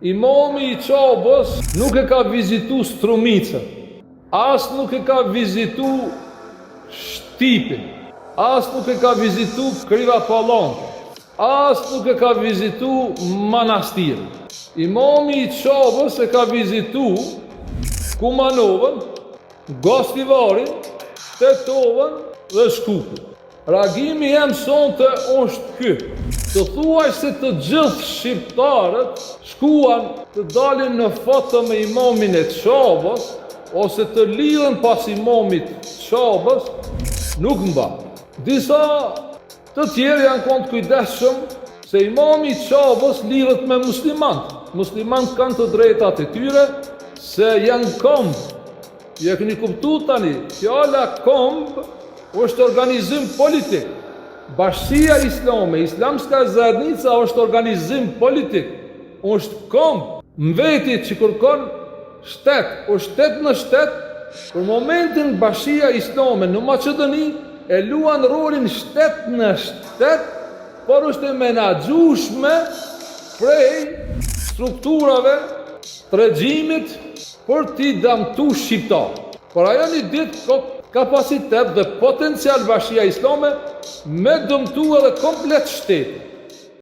Imami i Qabës nuk e ka vizitu Strumicën, as nuk e ka vizitu Shtipin, as nuk e ka vizitu Kriva Pallankën, as nuk e ka vizitu Manastirin. Imami i Qabës e ka vizitu Kumanovën, Gostivarin, Tetovën dhe Shkupin. Reagimi jem sonte është ky, të thuash se të gjithë shqiptarët shkuan të dalin në foto me imamin e Qabës ose të lidhen pas imamit Qabës, nuk mban. Disa të tjerë janë konë të kujdesshëm se imami i Qabës lidhet me muslimant. Muslimant kanë të drejtat e tyre se janë komb Ju e keni kuptu tani, fjala komb është organizim politik. Bashkësia Islame, Islamska Zajednica është organizim politik, është komb n'veti që kërkon shtet, është shtet në shtet, për momentin Bashkësia Islame në Maqedoni e luan rolin shtet në shtet, por është e menaxhushme prej strukturave të regjimit për t'i damtu shqiptarët. Por ajo një ditë ka kapacitet dhe potencial Bashkësia Islame me dëmtu edhe komplet shtetin.